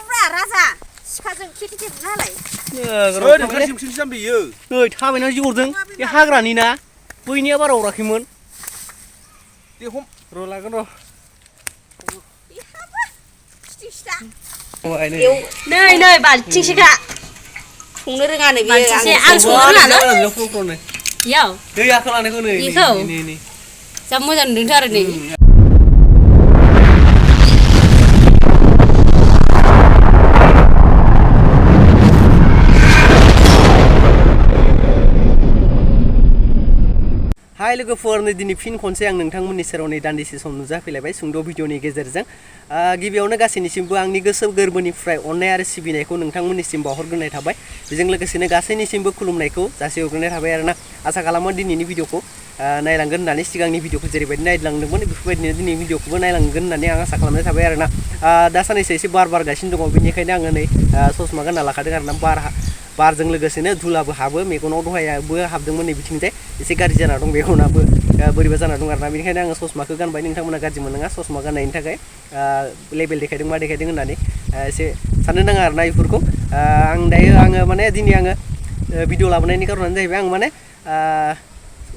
बुब्रा राजा सिखाजों खेथे खेथे नालाय ओंखार सिमसिम बियो नै थाबायना जि हरदों बे हाग्रानि ना बैनिया बारा हराखैमोन दे हम र' लागोन र' नै बाल्थिंसेखा संनो रोङा नै बे आं संनो रोङानो याव दैयाखौ लानायखौ नै नै जा मोजां नुदोंथ' आरो नै हाय लोगोफोर नै दिनै फिन खनसे आं नोंथांमोननि सेराव नै दान्दिसे सम नुजाफैलायबाय सुंद' भिडिअनि गेजेरजों गिबियावनो गासैनिसिमबो आंनि गोसो गोरबोनिफ्राय अननाय आरो सिबिनायखौ नोंथांमोननिसिम बावहरग्रोनाय थाबाय बेजों लोगोसेनो गासैनिसिमबो खुलुमनायखौ जासिहरग्रोनाय थाबाय आरोना आसा खालामो दिनैनि भिडिअखौ नायलांगोन होननानै सिगांनि भिडिअखौ जेरैबायदि नायलांदोंमोन बेफोरबायदिनो दिनैनि भिडिअखौबो नायलांगोन होननानै आं आसा खालामनाय थाबाय आरोना दा साननैसो एसे बार बारगासिनो दङ बेनिखायनो आङो नै ससमा गानना लाखादों आरोना बारजों लोगोसेनो धुलाबो हाबो मेगनाव दहायबो हाबदोंमोन नै बिथिंजाय एसे गाज्रि जाना दं मेगनाबो बोरैबा जाना दं आरोना बेनिखायनो आङो ससमाखौ गानबाय नोंथांमोना गाज्रि मोननाङा ससमा गाननायनि थाखाय लेबेल देखायदों मा देखायदों होननानै एसे साननो नाङा आरोना बेफोरखौ आङो माने दिनै आङो भिडिअ लाबोनायनि कारनानो जाहैबाय आं माने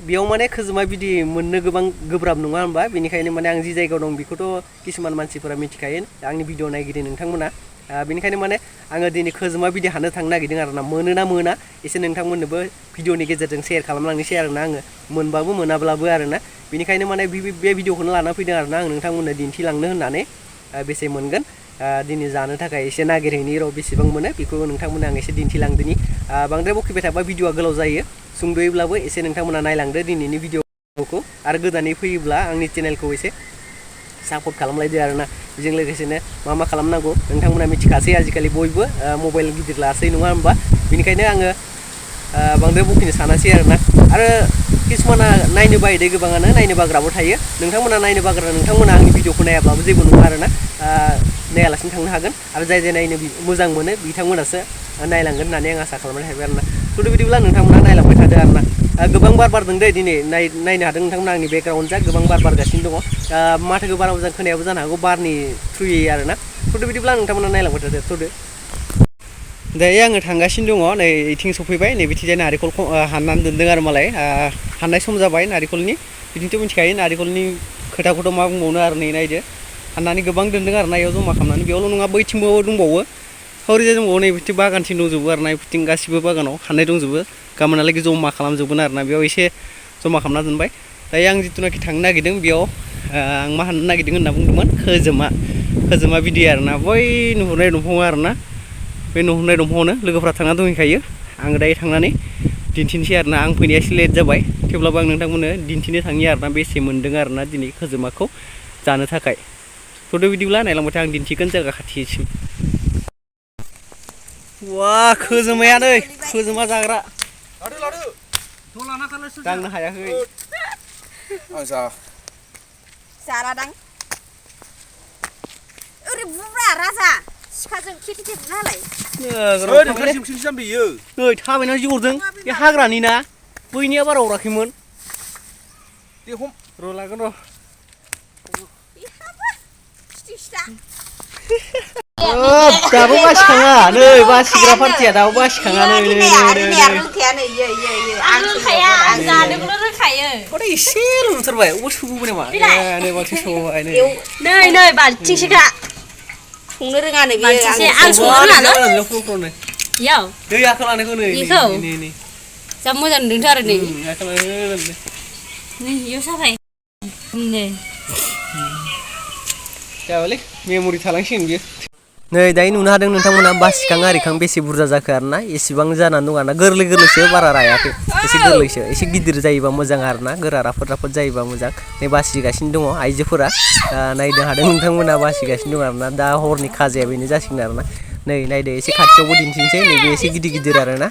बेयाव माने खोजोमा बिदि मोननो गोबां गोब्राब नङा होनबा बेनिखायनो माने आं जि जायगायाव दं बेखौथ' किसुमान मानसिफोरा मिथिखायो आंनि भिडिअ नायगिरि नोंथांमोना बेनिखायनो माने आङो दिनै खोजोमा बिदि हानो थांनो नागिरदों आरोना मोनोना मोना एसे नोंथांमोननोबो भिडिअनि गेजेरजों शेयार खालामलांनोसै आरोना आङो मोनबाबो मोनाब्लाबो आरोना बेनिखायनो माने बे भिडिअखौनो लाना फैदों आरोना आं नोंथांमोननो दिन्थिलांनो होननानै बेसे मोनगोन दिनै जानो थाखाय एसे नागिरहैनि र' बेसेबां मोनो बेखौ नोंथांमोननो आं एसे दिन्थिलांदोनि बांद्राय बखिबाय थाबा भिडिअआ गोलाव जायो सुंद'यैब्लाबो एसे नोंथांमोना नायलांदो दिनैनि भिडिअखौ आरो गोदानै फैयोब्ला आंनि चेनेलखौ एसे सापर्ट खालामलायदो आरोना बेजों लोगोसेनो मा खालामनांगौ नोंथांमोना मिथिखासै आजिखालि बयबो मबाइल गिदिर लासै नङा होनबा बेनिखायनो आङो बांद्राय बखिनो सानासै आरोना आरो किसुमाना नायनो बायो दे गोबाङानो नायनो बाग्राबो थायो नोंथांमोना नायनो बाग्रा नोंथांमोना आंनि भिडिअखौ नायाब्लाबो जेबो नङा आरोना नायालासिनो थांनो हागोन आरो जाय नायनो मोजां मोनो बिथांमोनासो नायलांगोन होननानै आं आसा खालामनाय थाबाय आरोना थ' बिदिब्ला नोंथांमोना नायलांबाय थादो आरोना गोबां बार बारदों दे दिनै नायनो हादों नोंथांमोना आंनि बेकग्राउन्ड जा गोबां बार बारगासिनो दङ माथोखौ बारा मोजां खोनायाबो जानो हागौ बारनि थ्रुयै आरोना थ' बिदिब्ला नोंथांमोना नायलांबाय थादो थ'दो दायो आङो थांगासिनो दङ नै इथिं सफैबाय नै बिथिंजाय नारेंखल हाननानै दोनदों आरो मालाय हाननाय सम जाबाय नारेंखलनि बिदिनोथ' मिथिखायो नारेंखलनि खोथाखौथ' मा बुंबावनो आरो नै नायदो हाननानै गोबां दोनदों आरो ना इयाव जमा खालामनानै बेयावल' नङा बैथिंबो दंबावो हरैजाय दंबावो नै बिथिं बागानथिं दंजोबो आरो ना बिथिं गासिबो बागानाव हाननाय दंजोबो गाबोनहालागै जमा खालामजोबगोन आरो ना बेयाव एसे जमा खालामना दोनबाय दायो आं जिथुनाखि थांनो नागिरदों बेयाव आं मा हाननो नागिरदों होनना बुंदोंमोन खोजोमा बिदि आरो ना बै नुहुरनाय दंफाङा आरो ना बे नुहुरनाय दंफाङावनो लोगोफ्रा थांना दंहैखायो आङो दायो थांनानै दिन्थिनोसै आरो ना आं फैनाया एसे लेट जाबाय थेवब्लाबो आं नोंथांमोननो दिन्थिनो थाङो आरो ना बेसे मोन्दों आरो ना दिनै खोजोमाखौ जानो थाखाय थ' बिदिब्ला नायलांबाथाय आं दिन्थिगोन जायगा खाथिसिम वा खोजोमाया नै खोजोमा जाग्रा दांनो हायाखै जालादां ओरै बुब्रा राजा सिखाजों खेथे खेथे नालाय ओंखार सिमसिम बियो नै थाबायना जि हरदों बे हाग्रानि ना बैनिया बारा हराखैमोन दे हम र' लागोन र' दाबो बासिखाङा नै बासिग्रा पार्टिया दाबो बासिखाङा नै एसेल' नुथारबाय अबाव सौबोबाय नामा नै बाल्थिं सौबाय नै बाल्थिंसेखा संनो रोङा नै आं संनो रोङानो दैयाखौ लानायखौ नै जा मोजां नुदोंथ' आरो नै इयाव साफाय जाबायलै मेम'रि थालांसिगोन बियो नै दायो नुनो हादों नोंथांमोना बासिखां आरिखां बेसे बुरजा जाखो आरोना एसेबां जानानै दं आरोना गोरलैसो बारा रायाखै एसे गोरलैसो एसे गिदिर जायोबा मोजां आरोना गोरा राफोद जायोबा मोजां नै बासिगासिनो दङ आइजोफोरा नायनो हादों नोंथांमोना बासिगासिनो दं आरोना दा हरनि खाजाया बेनो जासिगोन आरोना नै नायदो एसे खाथियावबो दिन्थिनोसै नैबे एसे गिदिर आरोना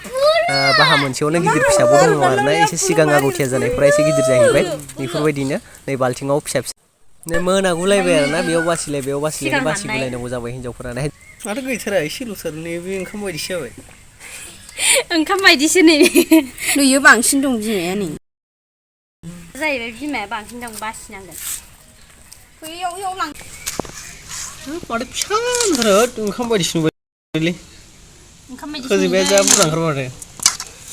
बाहा मोनसेयावनो गिदिर फिसाबो दङ आरोना एसे सिगां आगथिया जानायफोरा एसे गिदिर जाहैबाय बेफोरबायदिनो नै बाल्थिङाव फिसा नै मोनागुलायबाय आरोना बेयाव बासिलाय बासिगुलायनांगौ जाबाय हिनजावफोरा माथो गैथारा एसेल'थार नैबे ओंखाम बायदिसो जाबाय ओंखाम बायदिसो नै नुयो बांसिन दं बिमाया नै जाहैबाय बिमाया बांसिन दं बासिनांगोन बैयाव लां माथो फिसा ओंखारो ओंखाम बायदिसो नुबायलै ओंखाम बायदि खोजिबाय जा बुरजा ओंखारबाय माथो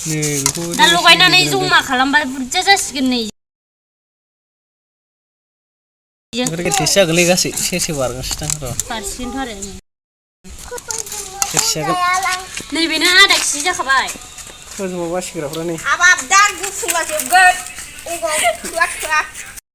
नै बेखौ दा लगायनानै जमा खालामबा बुरजा जासिगोन नै ओंखायनो टेस्ट जागोनलै गासै सेरसे बारगोनसो दां र' बारसिगोनथ' आरो सेरसे जागोन नैबेनो आधा केजि जाखाबाय खोजोमाव बासिग्राफ्रा नै हाबाब दा गुसुंबा जोबगोन अबाव थोआ